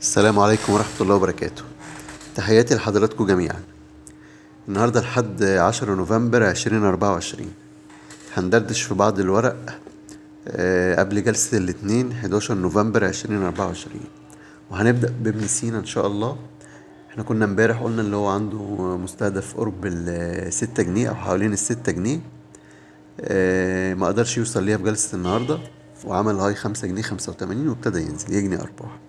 السلام عليكم ورحمة الله وبركاته. تحياتي لحضراتكم جميعا. النهاردة الحد 10 نوفمبر 2024، هندردش في بعض الورق قبل جلسة الاثنين 11 نوفمبر 2024، وهنبدأ بابن سينا إن شاء الله. احنا كنا امبارح قلنا اللي هو عنده مستهدف قرب ال6 جنيه أو حوالين ال6 جنيه، ما قدرش يوصل ليها في جلسة النهاردة، وعمل high 5 جنيه 85 وابتدى ينزل يجني أرباح.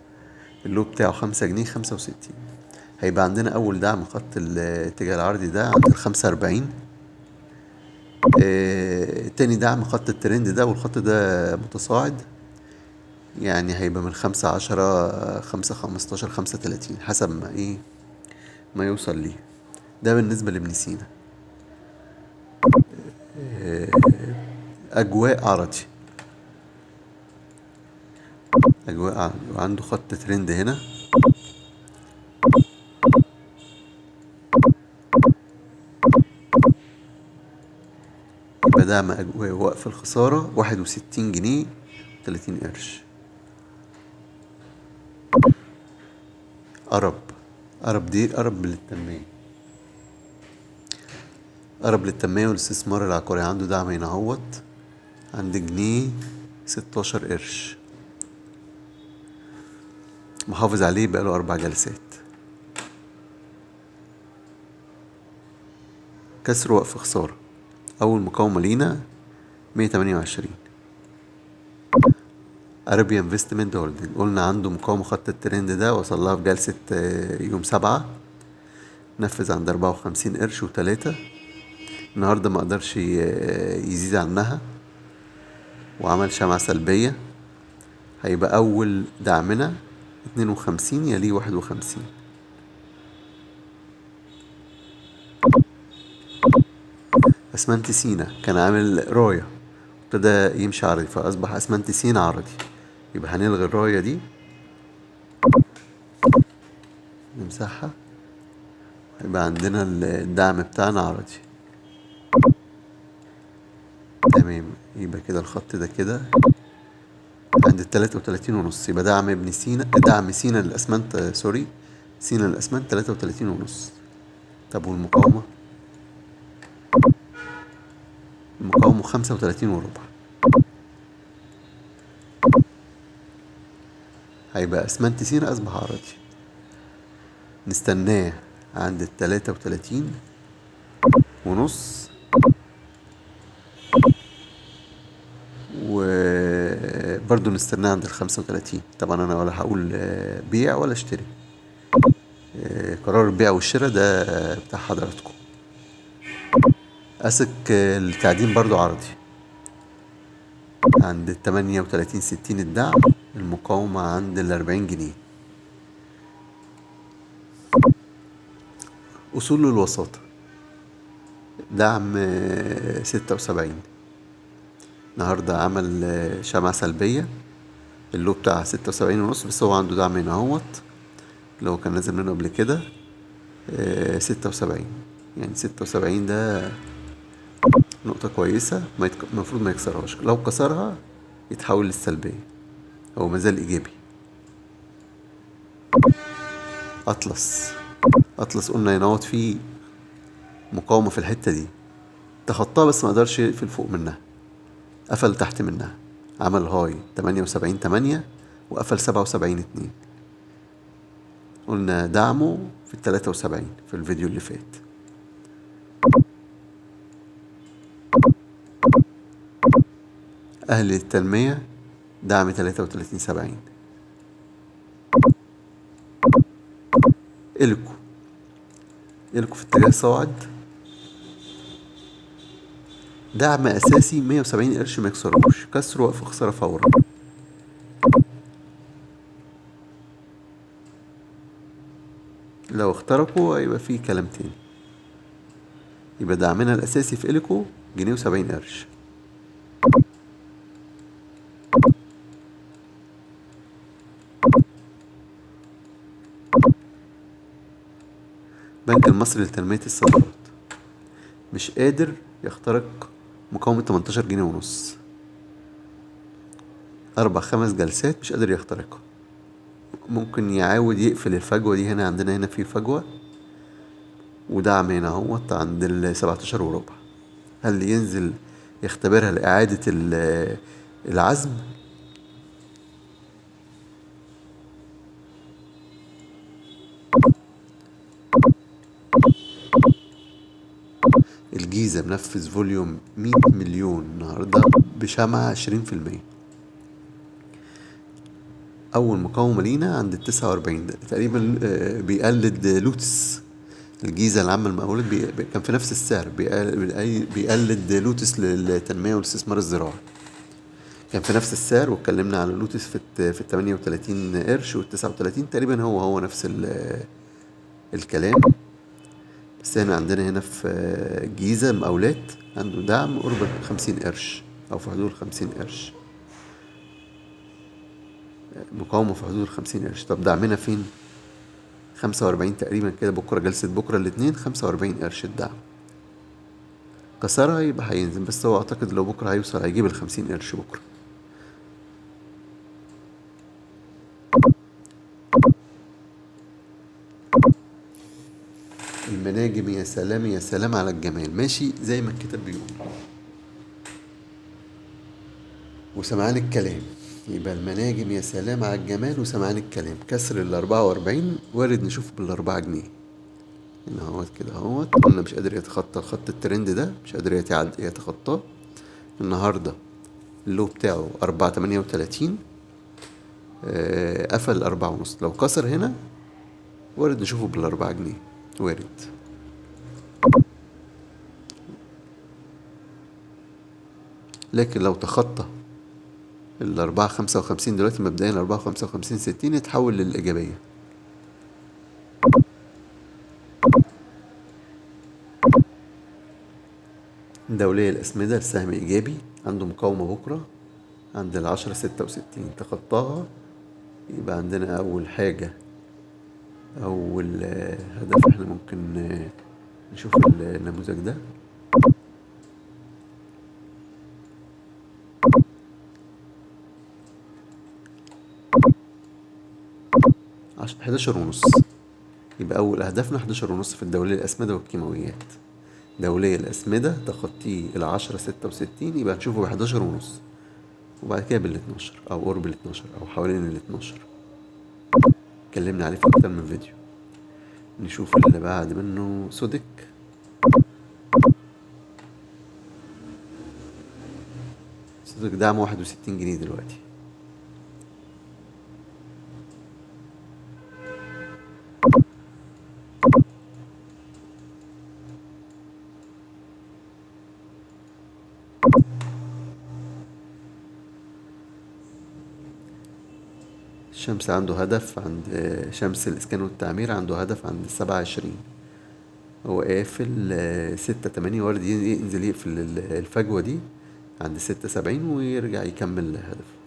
ال low بتاعه 5 جنيه 65. هيبقى عندنا أول دعم خط الاتجاه العرضي ده عند ال45. تاني دعم خط الترند ده، والخط ده متصاعد، يعني هيبقى من 5.10، 5.15، 5.30، حسب ما ايه ما يوصل ليه. ده بالنسبة لابن سينا. أجواء عرضي، أجواء عرضي، وعنده خط ترند هنا. يبقى دعم أجواء وقف الخسارة 61 جنيه 30 قرش. أرب، أرب دي أرب للتنمية، أرب للتنمية والاستثمار العقاري، عنده دعم هنا اهوت عند جنيه 16 قرش، محافظ عليه بقاله 4 جلسات. كسر وقف خسارة. أول مقاومة لينا 128. Arabia Investment Holding قلنا عنده مقاومة خط الترند ده، وصل لها في جلسة يوم 7، نفذ عند 54 قرش و3. النهاردة ما قدرش يزيد عنها وعمل شمعة سلبية. هيبقى أول دعمنا 52، يليه 51. أسمنت سينا كان عامل راية، ابتدى يمشي عرضي، فأصبح أسمنت سينا عرضي، يبقى هنلغي الراية دي، نمسحها. يبقى عندنا الدعم بتاعنا عرضي، تمام. يبقى كده الخط ده كده عند ال33.5، يبقى دعم ابن سينا، دعم سينا للأسمنت، sorry، سينا للأسمنت 33.5. طب والمقاومة؟ المقاومة 35.25. هيبقى أسمنت سينا أصبح عرضي، نستناه عند ال33.5، وبرضو نستناه عند ال35. طبعا أنا ولا هقول بيع ولا اشتري، قرار البيع والشراء ده بتاع حضراتكم. أسك التعدين برضو عرضي عند ال38.60 الدعم، المقاومة عند ال40 جنيه. أصول الوساطة دعم 76. النهاردة عمل شمعة سلبية، ال low بتاع 76.5، بس هو عنده دعم هنا اهوت اللي هو كان نازل منه قبل كده 76، يعني 76 ده نقطة كويسة، المفروض ما يكسرهاش. لو كسرها يتحول للسلبية، هو مازال إيجابي. أطلس، أطلس قلنا ينوط فيه مقاومة في الحتة دي، تخطاها بس ما قدرش يقفل فوق منها، قفل تحت منها. عمل high 78.8 وقفل 77.2. قلنا دعمه في ال73 في الفيديو اللي فات. أهلي التنمية دعم 33.70. إلكو، إلكو في اتجاه صاعد، دعم أساسي 170 قرش ما يكسروش، كسر وقف خسارة فورا. لو اخترقوا هيبقى فيه كلام تاني. يبقى دعمنا الأساسي في إليكو جنيه و70 قرش. بنك المصري لتنمية الصادرات مش قادر يخترق مقاومة 18 جنيه ونص، أربع خمس جلسات مش قادر يخترقها. ممكن يعاود يقفل الفجوة دي. هنا عندنا هنا في فجوة ودعم هنا اهوت عند 17.25. هل ينزل يختبرها لإعادة العزم؟ الجيزة منفذ volume 100 مليون النهاردة بشمعة 20%. أول مقاومة لينا عند 49 تقريبا. بيقلد لوتس. الجيزة العامة المقاولات كان في نفس السعر، بيقلد لوتس للتنمية والاستثمار الزراعي، كان في نفس السعر. واتكلمنا على لوتس في 38 قرش وال39 تقريبا، هو نفس الكلام. بس هنا عندنا هنا في الجيزة مقاولات عنده دعم قرب 50 قرش أو في حدود 50 قرش، مقاومة في حدود 50 قرش. طب دعمنا فين؟ 45 تقريبا كده. بكرة جلسة بكرة الاتنين 45 قرش الدعم، كسرها يبقى هينزل، بس هو أعتقد لو بكرة هيوصل هيجيب 50 قرش بكرة. المناجم يا سلام يا سلام على الجمال، ماشي زي ما الكتاب بيقول وسمعان الكلام. يبقى المناجم يا سلام على الجمال وسمعان الكلام. كسر 44 وارد نشوف بال4 جنيه هنا اهوت كده اهوت. قلنا مش قادر يتخطى الخط الترند ده، مش قادر يتخطاه. النهارده ال low بتاعه 4.38، قفل 4.5. لو كسر هنا وارد نشوفه بال4 جنيه، وارد. لكن لو تخطى 4.55 دلوقتي مبدئيا 4.55 60 يتحول للإيجابية. دولية الأسمدة السهم إيجابي، عنده مقاومة بكرة عند 10.66، تخطاها يبقى عندنا أول حاجة، أول هدف. احنا ممكن نشوف النموذج ده. 11.5، يبقى أول أهدافنا 11.5 في الدولية الأسمدة والكيماويات. دولية الأسمدة تخطيه 10.66 يبقى هنشوفه ب11.5، وبعد كده بال12 أو قرب ال12 أو حوالين ال12. اتكلمنا عليه في أكتر من فيديو. نشوف اللي بعد منه سودك. سودك دعم 61 جنيه دلوقتي. الشمس عنده هدف عند شمس الإسكان والتعمير، عنده هدف عند 27، هو قافل 6.8، وارد ينزل يقفل الفجوة دي عند 6.70 ويرجع يكمل هدفه.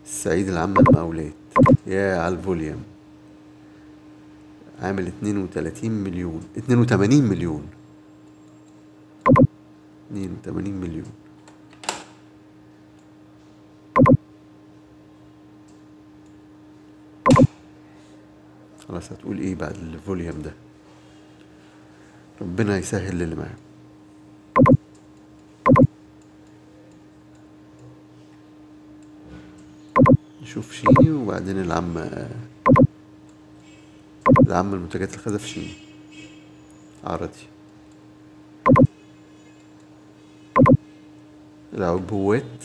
السعيد العامة المقاولات يا على ال volume، عامل 32 مليون، 82 مليون، 82 مليون. خلاص هتقول ايه بعد ال volume ده؟ ربنا يسهل للي معاه. نشوف شيني وبعدين العم المنتجات الخزف شيني عرضي. العبوات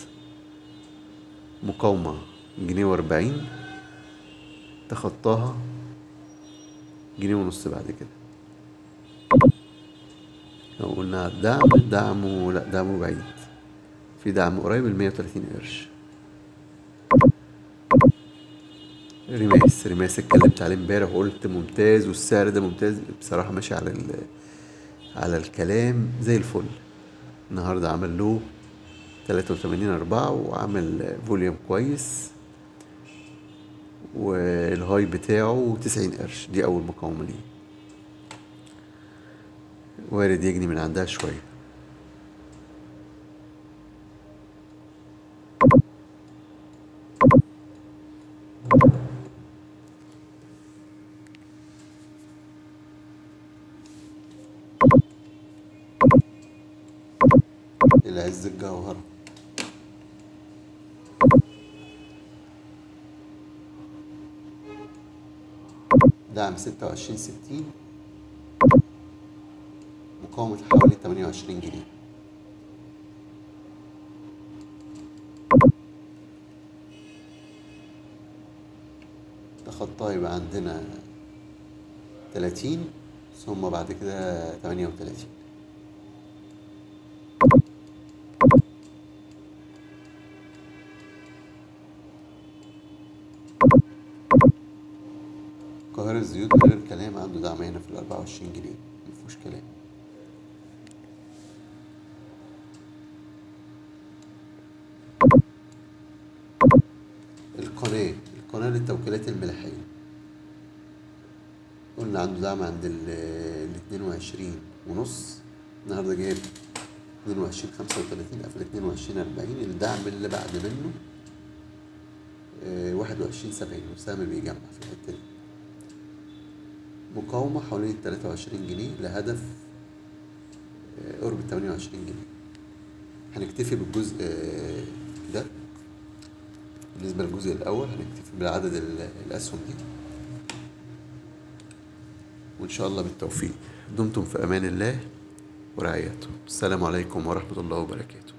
مقاومة 1.40 جنيه، تخطاها 1.5 جنيه بعد كده. لو قلنا الدعم، دعمه لا دعمه بعيد، في دعم قريب 130 قرش. ريماس اتكلمت عليه امبارح وقلت ممتاز والسعر ده ممتاز بصراحة، ماشي على الكلام زي الفل. النهاردة عمل له 83.4 وعمل volume كويس، وال high بتاعه 90 قرش، دي أول مقاومة ليه، وارد يجني من عندها شوية. العز الجوهرة. دعم 26.60، مقاومة حوالي 28 جنيه. تخطى يبقى عندنا 30، ثم بعد كده 38. القاهرة الزيوت من غير كلام، عنده دعم هنا في 24 جنيه، مفيهوش كلام. القناة للتوكيلات الملاحية، قلنا عنده دعم عند 22.5، النهارده جايب 22.35، قفل 22.40. الدعم اللي بعد منه 21.70، والسهم بيجمع في الحتة دي. مقاومة حوالين 23 جنيه لهدف قرب 28 جنيه. هنكتفي بالجزء ده. بالنسبة للجزء الأول هنكتفي بالعدد الأسهم دي، وإن شاء الله بالتوفيق. دمتم في أمان الله ورعايته. السلام عليكم ورحمة الله وبركاته.